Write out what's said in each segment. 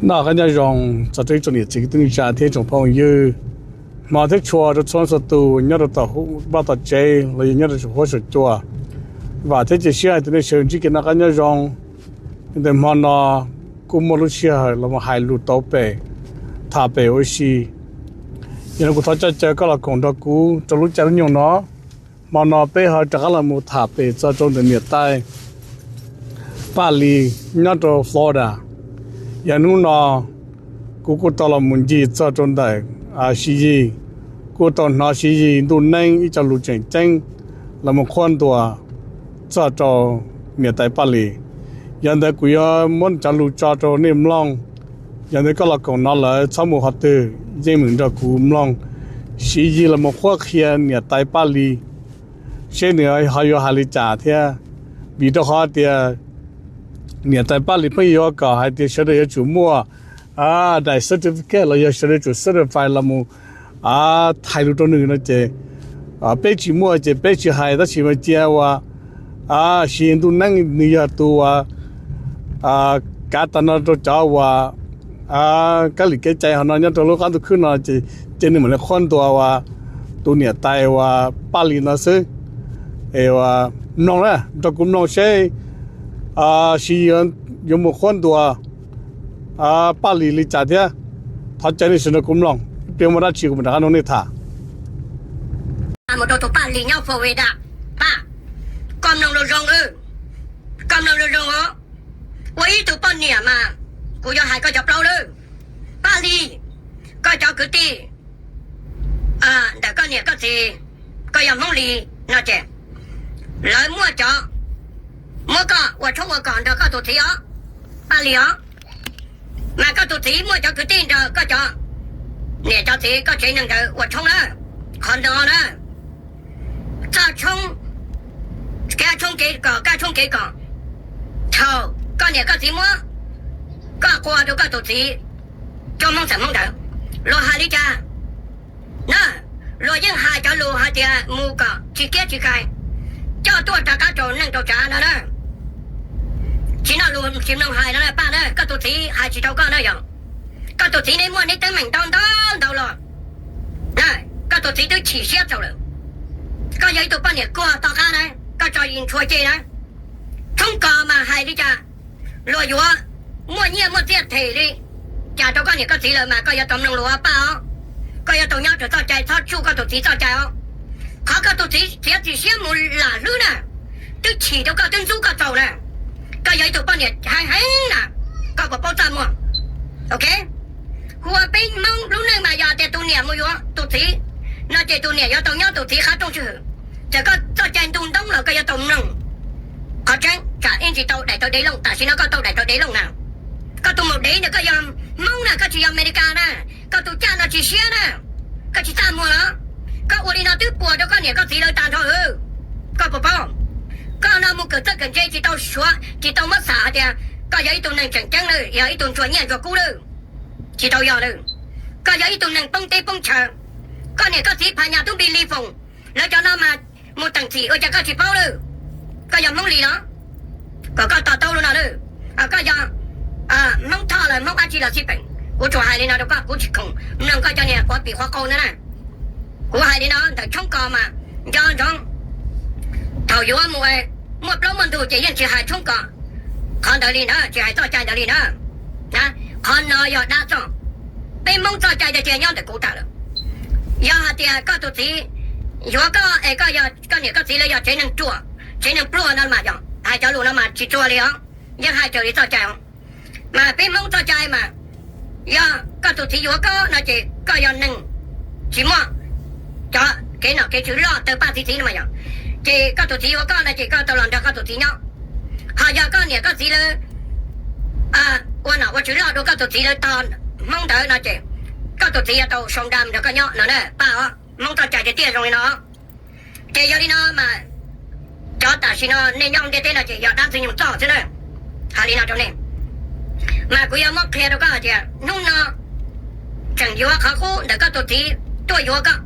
Noj qab nyob zoo txog rau ib tsoom niam txiv kwv tij neej tsa thiab tsoom phooj ywg, hmov thiab tshua rau txhua txhua tus nyob rau tom vaj tom tsev los yog nyob rau saum huab saum cua. Vam thiab cia siab hais tias nej sawv ntsib kev noj qab nyob zoo. Ntawm hmo no kuj muaj lub sij hawm los mus hais lus tau pem, tham pem ua si. Yog li kuv thov caw caw koj los koom nrog kuv rau lub caij lub nyoog no. Hmo no peb ho rov qab los mus tham pem txog rau ntawm niam tais Paj Lis nyob rau Florida. Yog hnub no kuv kuj tau los mus ncig txog rau ntawm Siv Yis, kuj tau hnov Siv Yis ntuj neeb ib co lus tseem ceeb los mus qhuab ntuas txog rau niam tais Paj Lis. Yog ntawd kuv yuav muab cov lus tso rau nej mloog. Yog ntawd koj los koom no lawm txhob mus qhov twg, yeej meem nrog kuv mloog Siv Yis los mus qhuab qhia niam tais Paj Lis seb nws ho yuav hais li cas thiab. Vim rau qhov tias niam tais Paj Lis pheej yuav kom hais tias sawv daws yuav tsum muaj daim certificate los yog sawv daws tsum certify los mus hais lus rau nws no ces peb tsis muaj ces peb tsis hais, tab sis mas cia uas Siv Yis ntuj neeb nws yog tus uas kav tas no rau cov uas kab lis kev cai hauv no nyob rau lub qab ntuj khwb no ces cia nws mam li qhuab ntuas uas tus niam tais uas Paj Lis no xwb. Es uas mloog na, nrog kuv mloog seb Siv Yis yuav mus qhuab ntuas Paj Lis li cas thiab. Thov caw nej sawv nrog kuv mloog, ib pliag muaj dab tsi kuv mam rov qab nrog nej tham. Mus rau tus Paj Lis nyob Florida, Paj, koj mloog lus zoo, koj mloog lus zoo os. Ua ib tug poj niam mas kuv yuav hais koj cov plaub lawm. Paj Lis, koj cov kwv tij ntawm koj niam koj txiv, koj yog Hmoob Lis no ces lawv muaj cov, muab koj ua tshoob ua kos nrog koj tus txiv os, Paj Lis os. Mas koj tus txiv muaj cov kwv tij nrog koj cov niam cov txiv koj tsev neeg ntawd ua tshoob na, qhov no na, txoj tshoob, kev tshoob kev kos, kev tshoob kev kos. Thaum koj niam koj txiv muab koj qua rau koj tus txiv, cov Hmoob xam Hmoob ntawd, luag hais li cas na? Luag yeej hais cov lus hais tias mus kom tsis kiab tsis kai, coj tuaj rov qab rau neej rau tsav no na. Tsis noj lus tsis mloog hais no na Paj na, koj tus txiv hais tsis tau koj na yog. Koj tus txiv neb muaj neb teeb meem ntau ntau ntau los, koj tus txiv twb chim siab txaus lawm. Koj yog ib tug poj niam kuag to qab na, koj tso ntshua ceg na. Tshoob kos mas hais li cas, luag yuav muaj nyiaj muaj txiaj them li cas rau koj niam koj txiv lawm mas koj yuav tau mloog lus Paj os. Koj yuav tau nyob rau txoj cai txhob tsuj koj tus txiv txoj cai os. Qhov koj tus txiv txiav txim siab mus lam hlwb na, twb chim rau koj twb ntxub koj txaus na. Koj yog ib tug poj niam heev heev na, koj puas paub txaj muag? Ok, hu ua peb Hmoob lub neej mas yog tias tus niam mus yuav tus txiv no ces tus niam yuav tau nyob tus txiv qab rooj tswj hwm. Txawm koj txoj cai ntu ntoob los koj yuav tau mloog. Qhov tseeb tsam ib ntsis tau daim tau dev looj, tam sim no koj tau daim tau dev looj na. Koj tus maum dev ntawd koj yog Hmoob na, koj tsis yog Amelikas na. Koj tus caj no tsis siab na, koj tsis txaj muag los? Koj ua li no twb puas rau koj niam koj txiv lawv tag nrho. Koj puas paub? Koj no mus kawm txawj kawm ntse tsis tau suav tsis tau muab xam hais tias koj yog ib tug neeg tseem ceeb lawm, yog ib tug ntsuag nyiaj ntsuag kub lawm. Tsis tau yog lawm. Koj yog ib tug neeg poob teb poob chaw. Koj niam koj txiv phas nyas tub npis li foom, lawv cov no mas mus teem txim ua cas koj tsis paub lawm? Koj yog Hmoob Lis los? Kom koj to taub lub no lawm. Koj yog Hmoob Thoj los Hmoob dab tsi los xij peem, kuv tsuas hais li no rau koj, kuv tsis khoom mloog koj cov niag quav pim quav qau ntawd na. Kuv hais li no ntawm tshoob kos mas nco ntsoov, thaum yuav mus muaj plaub muaj ntug ces yeej tsis hais tshoob kos qhov ntawd li na, tsis hais txoj cai ntawd li na. Qhov no yog dab txoj, peb Hmoob txoj cai tiag tiag nyob ntawm kuv tas lawm. Yog hais tias koj tus txiv yuav koj es koj yog koj niam koj txiv lawv yog tsev neeg ruam, tsev neeg pluag no mas yog hais cov lus no mas tsis txuag li os, yeej hais raws li txoj cai os. Mas peb Hmoob txoj cai mas yog koj tus txiv yuav koj no ces koj yog neeg tsis muaj cov kev nom kev tswv loj tawg paj txi txiv no mas yog, ces koj tus txiv yuav koj no ces koj tau los nrog koj tus txiv nyob. Ho yog koj niam koj txiv lawv ua nom ua tswv loj dua koj tus txiv lawv tog Hmoob ntawd no ces koj tus txiv yuav tau sau nra nrog koj nyob no na Paj os. Hmoob txoj cai tiag tiag zoo li no. Ces yog li no mas cov tam sim no nej nyob ntiaj teb no ces yog dab ntxwg nyoog txoj xwb na. Hais li no rau nej, mas kuv yuav muab qhia rau koj hais tias hnub no tseem yuav qhov qub ntawm koj tus txiv tuaj yuav koj.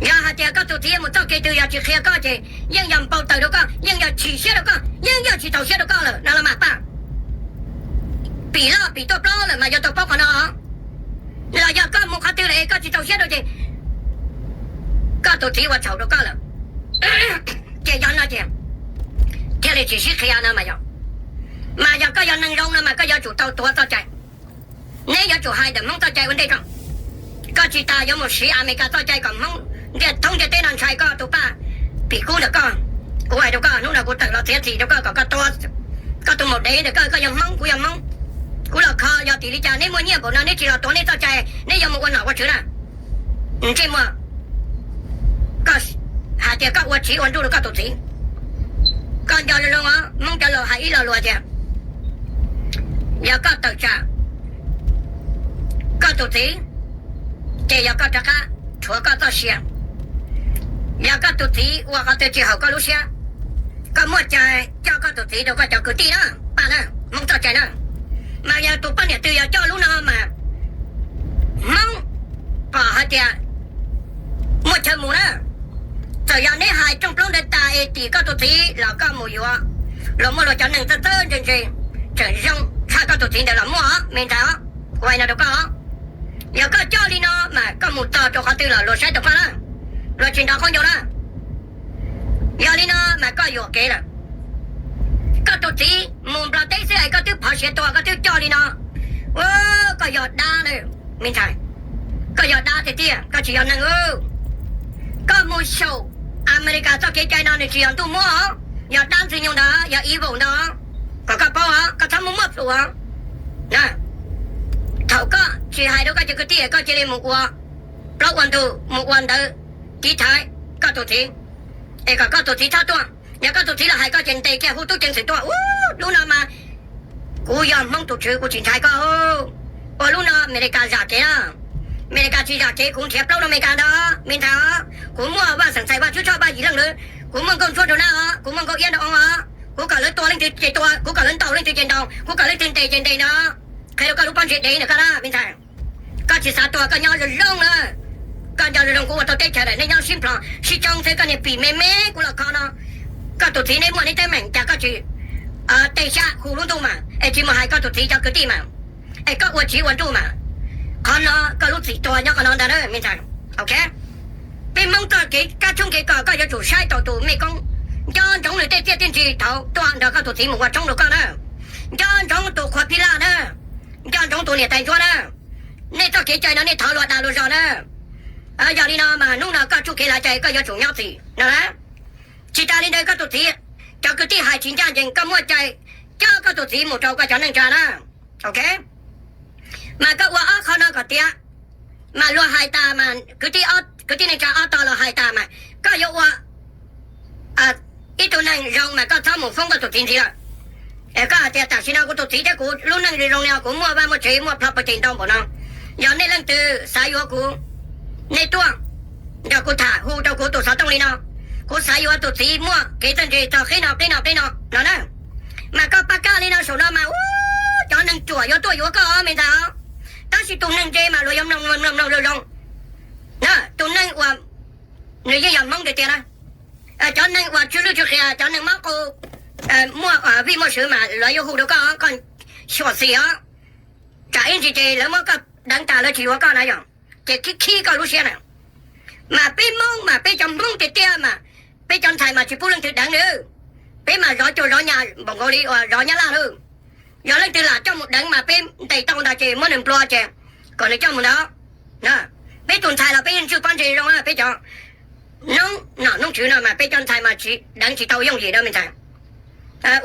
Yog hais tias koj tus txiv mus txoj kev twg yog tsis qhia koj ces yeej yog npau taws rau koj, yeej yog chim siab rau koj, yeej yog tsis txaus siab rau koj lawm no los mas Paj. pim loj pim tuaj plaub lawm mas yuav tau paub qhov no. Los yog koj mus qhov twg lawm es koj tsis txaus siab rau ces koj tus txiv ua txhaum rau koj lawm. Ces yog no ces thiaj li tsis sib qhia no mas yog. Mas yog koj yog neeg zoo no mas koj yuav tsum tau tuav txoj cai. Neb yuav tsum hais ntawm Hmoob txoj cai ua ntej tso. Koj tsis tas yuav mus siv Amelikas txoj cai kom Hmoob ntiaj thoob ntiaj teb no ntshai koj tus paj pim kub ntawm koj. Kuv hais rau koj, hnub no kuv tawm los txiav txim rau koj kom koj tua koj tus maum dev ntawm koj, koj yog Hmoob, kuv yog Hmoob. Kuv los kho, yog tim li cas neb muaj nyiaj npaum no neb tsis los tuav neb txoj cai, neb yuav mus ua nom ua tswv na. Ntsej muag, koj hais tias koj ua tsiv ua nruj rau koj tus txiv. Koj nco zoo zoo os, Hmoob cov laus hais ib lo lus tias, yog koj tawm tsam koj tus txiv, ces yog koj rov qab rhuav koj txoj sia. Yog koj tus txiv ua qhov twg tsis haum koj lub siab, koj muaj cai coj koj tus txiv rau koj cov kwv tij na, paj na, Hmoob txoj cai na. Mas yog tus poj niam twg yog coj lub no mas Hmoob pom hais tias muaj chaw mus na. Txawm yog neb hais rooj plaub ntawd tas es tim koj tus txiv los koj mus yuav, los muaj luag cov neeg txawj txawj ntse ntse, tseem zoo tshaj koj tus txiv ntawd los muaj os me ntxhais os. Kuv hais no rau koj os, yog koj coj li no mas koj mus txog rau qhov twg los luag saib rau koj na, luag tsis nrov khaub ncaus na. Yog li no mas koj yuam kev lawm. Koj tus txiv mus Nplog teb xwb es koj twb phov siav tua, koj twb coj li no. Ua, koj yog dab lawm me ntxhais, koj yog dab tiag tiag, koj tsis yog neeg. Koj mus xyaum Amelikas txoj kev cai no nws tsis yog ntuj muab os, yog dab ntxwg nyoog ntag, yog evil ntag. Kom koj paub os, koj txhob muaj muaj plhus os. Thaum koj tsis hais rau koj cov kwv tij, koj cia li mus ua plaub ua ntug, mus ua ntawv tiv thaiv koj tus txiv, es kom koj tus txiv txhob tuaj. Yog koj tus txiv los hais koj ces ntes kiag hu tub ceev xwm tuaj. Ub, lub no mas kuv yog Hmoob tus tswv, kuv tsis ntshai koj. Ua lub no Amelikas zam kev na. Amelikas tsis zam kev, kuv nrhiav plaub rau Amelikas ntag me ntxhais os. Kuv muaj Vaj Xeem Txais, Vaj Tswb Tshoj, Vaj Yim Leej lawm, kuv muaj Nkauj Ntsuab Rau Nab os, kuv muaj Nkauj Iab Nraug Oo os. Kuv kom lawv tua leej twg ces tua, kuv kom lawv ntaus leej twg ces ntaus, kuv kom leej twg ntes ces ntes ntag. Qhia rau koj lub pob ntseg dev ntawm koj na me ntxhais. Koj tsis xav tuag koj nyob zoo zoo na. Koj nco zoo zoo, kuv ua tau teb chaws lawm, nej nyob sib plhos sib tsoob xwb, koj niag pim me me kuv los kho no. Koj tus txiv neb muaj neb teeb meem cas koj tsis tej xyab hu lub ntuj mas es tsis mus hais koj tus txiv cov kwv tij mas, es koj ua tsiv ua nruj mas. Qhov no koj lub txim tuag nyob qhov no ntag na me ntxhais. Ok, peb Hmoob txoj kev kab tshoob kev kos koj yuav tsum saib taus tus mej koob. Nco ntsoov nws tej txiaj tej ntsig thaum tuaj nrog koj tus txiv mus ua tshoob rau koj na. Nco ntsoov tus qhua phij laj na. Nco ntsoov tus niam tais ntsuab na. Nej txoj kev cai no nej thov luag dag luag zog na. Yog li no mas hnub no koj tsuj kev lav cai koj yuav tsum nyob txim no na. Tsis tas li ntawd koj tus txiv, cov kwv tij hais tsis ncaj ncees koj muaj cai coj koj tus txiv mus rau koj cov neej tsa na. Ok, mas koj ua ob qho no kom tiav, mas luag hais tas mas kwv tij neej tsa ob tog los hais tas mas koj yuav ua ib tug neeg zoo mas koj txhob mus foob koj tus txiv ntxiv lawm. Es koj hais tias tam sim no kuv tus txiv thiab kuv lub neej zoo li no, kuv muaj vaj muaj tsev muaj plho pov tes ntau npaum no, yog nej leej twg xav yuav kuv, nej tuaj nrog kuv tham hu rau kuv tus xov tooj li no, kuv xav yuav tus txiv muaj kev txawj ntse txog qib no qib no qib no no na. Mas koj pab kaj li no saum no mas ub, cov neeg ruam yuav tuaj yuav koj me ntxhais os. Tab sis tus neeg ntse mas luag yuav mloog mloog mloog mloog zoo zoo na. Tus neeg uas nws yeej yog Hmoob tiag tiag na. Cov neeg uas tsw lwj tsw qhia, cov neeg mob qau, muaj vij muaj sw mas lawv yuav hu rau koj, koj xyuam xim os. Tsam ib ntsis ces lawv muab koj deev tas lawv tsis yuav koj na yog, ces khib khib koj lub siab na. Mas peb Hmoob mas peb cov Hmoob tiag tiag mas peb cov ntxhais mas tsis pub leej twg deev li. Peb mas zov cuag zov nyas npaum nkaus li uas zov nyab laj lawm. Yog leej twg lam coj mus deev mas peb ntes tau ntag ces muab nws nplua ces kom nws coj mus ntag. Peb tus ntxhais los peb yeej tswj pob ntseg zoo, peb cov noob nom noob tswv no mas peb cov ntxhais mas tsis deev tsis tau yooj yim na me ntxhais.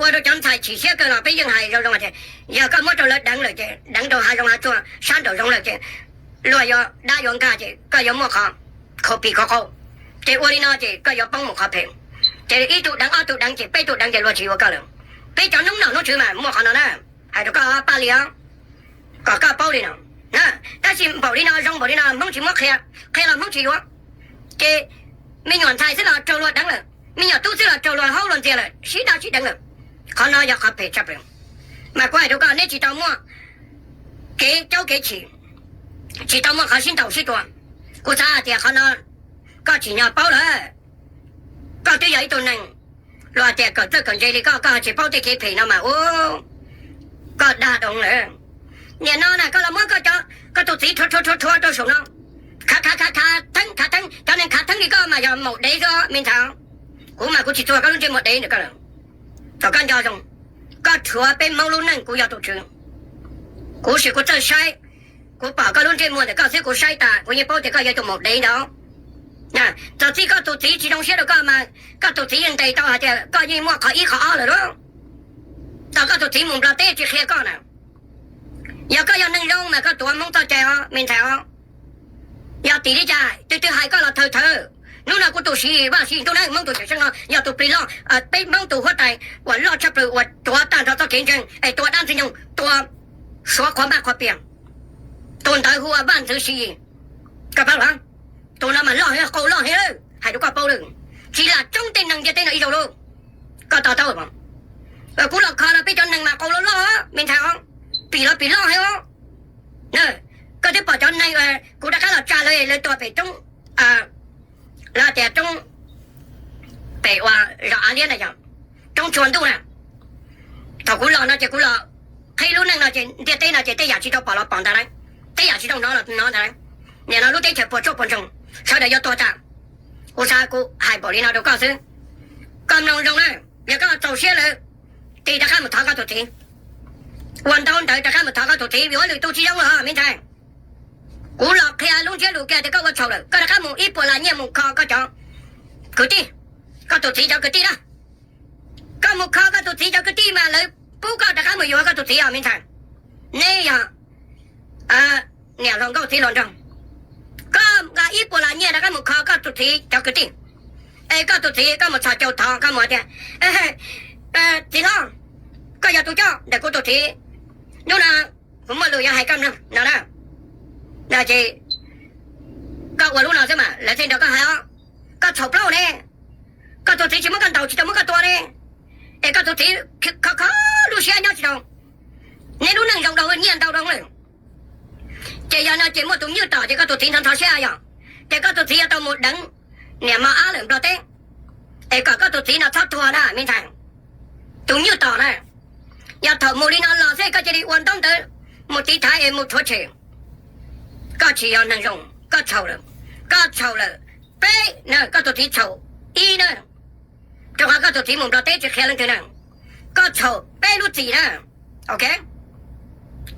Ua rau cov ntxhais chim siab kawg los peb yeej hais zoo zoo tias yog koj muab rau lawv deev lawm ces deev rau hav zoov hav tsuag sab nraum zoov lawm ces luag yuav dab yuav nkag ces koj yuav muaj qhov khaus pim khaus qau. Ces ua li no ces koj yuav poob mus qhov phem. Ces ib tug deev ob tug deev ces peb tug deev ces luag tsis yuav koj lawm. Peb cov noob nom noob tswv mas muaj qhov no na, hais rau koj paj li os, kom koj paub li no. Tab sis npaum li no zoo npaum li no Hmoob tsis muab qhia, qhia los Hmoob tsis yuav. Ces me nyuam ntxhais xwb los raug luag deev lawm, me nyuam tub xwb los raug luag haub luag ntxias lawm, sib dab sib deev lawm. Qhov no yog qhov phem tshaj plaws. Mas kuv hais rau koj, neb tsis tau muaj kev caub kev chim, tsis tau muaj qhov sib ntaus sib tua. Kuv xav hais tias qhov no koj tsim nyog paub lawm. Koj twb yog ib tug neeg luag tias kawm txawj kawm ntse li koj, koj tsis paub tej kev phem no mas ub, koj dag doov lawm. Nim no na koj los muab koj cov, koj tus txiv rhuav rhuav rhuav rhuav rau saum no, khav khav khav khav theeb khav theeb, cov neeg khav theeb li koj mas yog maum dev xwb me ntxhais. Kuv mas kuv tsis txuag koj lub ntsej muag dev ntawm koj lawm. Kom koj nco zoo, koj rhuav peb Hmoob lub neej kuv yog tus tswv. Kuv sim kuv txawj saib, kuv pom koj lub ntsej muag ntawm koj xwb kuv saib tas kuv yeej paub tias koj yog tus maum dev ntawd. Txog txij koj tus txiv tsis zoo siab rau koj mas koj tus txiv yeej ntes tau hais tias koj yeej muaj qhov ib qhov ob lawm lauj. Tau koj tus txiv mus Nplog teb tsis qhia koj na. Yog koj yog neeg zoo mas koj tuav Hmoob txoj cai os me ntxhais os. Yog tim li cas twg twg hais koj los thawm thawm. Hnub no kuv tus siv Vaj Siv Ntuj Neeb Hmoob tus Cawm Seej no yog tus plig loj, peb Hmoob tus huab tais uas loj tshaj plaws uas tuav tag nrho txoj kev ntseeg es tua dab ntxwg nyoog, tua suav qhua maj qhua pias. Tus ntawd hu ua Vaj Ntxwv Siv Yis. Koj paub los? Tus no mas loj heev, qau loj heev, hais rau koj paub lawm. Tsis lam tsoob tej neeg ntiaj teb no ib zaug lauj. Koj to taub, kuv los kho no peb cov neeg mas qau loj loj me ntxhais os, pim los pim loj heev os. Koj twb pom cov neeg kuv rov qab los tsa lawv, lawv tuag pem roob, lawv tias roob pem uas zos Av Liab na yog roob tsua ntuj na. Thaum kuv los no ces kuv los qhib lub neej no ces ntiaj teb no ces tej yam tsis tau pom los pom ntag lauj, tej yam tsis tau hnov los hnov ntag lauj. Nim no lub teb chaws puas tsuaj puas ntsoog, sawv daws yuav tuag tas. Kuv xav kuv hais npaum li no rau koj xwb. Koj mloog zoo na, yog koj txaus siab lawm, tig rov qab mus thov koj tus txiv. Ua ntaub ntawv rov qab mus thov koj tus txiv vim ua lwm tus tsis zoo lawm me ntxhais. Kuv los qhia lub ntsiab lus kiag tias koj ua txhaum lawm, koj rov qab mus ib puas las nyiaj mus kho koj cov kwv tij, koj tus txiv cov kwv tij na. Koj mus kho koj tus txiv cov kwv tij mas lawv pub koj rov qab mus yuav koj tus txiv os me ntxhais. Neb yog niam hluas nkauj txiv hluas nraug, koj nqa ib puas las nyiaj rov qab mus kho koj tus txiv cov kwv tij. Es koj tus txiv koj mus txhos caug thov koj mus tias, txiv hlob, koj yog tus coj ntawm kuv tus txiv, hnub no kuv muaj lus yuav hais koj mloog no na. Ces koj ua lub no xwb mas lawv thiaj nrog koj hais os. Koj txhaum plaub ne, koj tus txiv tsis muab koj ntaus tsis tau muab koj tua ne, es koj tus txiv kho kho lub siab nyob tsis tau. Neb lub neej zoo rau nyiaj ntau rau lawm. Ces yog no ces muaj tus me nyuj tom ces koj tus txiv ntho ntho siab yog, ces koj tus txiv yuav tau mus deev niam mos ab lawm Nplog teb. Es kom koj tus txiv no txhob tuag na me ntxhais. Tus me nyuj tom na, yog thaum mus li no los xwb koj cia li ua ntaub ntawv mus tiv thaiv es mus rhuav tshem. Koj tsis yog neeg zoo, koj txhaum lawm, koj txhaum lawm. Peb na, koj tus txiv txhaum ib na, rau qhov koj tus txiv mus Nplog teb tsis qhia leej twg na. Koj txhaum peb lub txim na. Ok,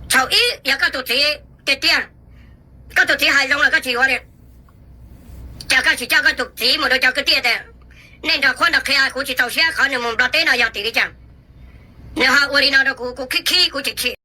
txhaum ib yog koj tus txiv tiag tiag, koj tus txiv hais zoo los koj tsis yuav li. Cas koj tsis coj koj tus txiv mus rau cov kwv tij tias, nej nrog qhuab nrog qhia, kuv tsis txaus siab qhov nws mus Nplog teb no yog tim li cas. Nws ho ua li no rau kuv, kuv khib khib kuv chim chim.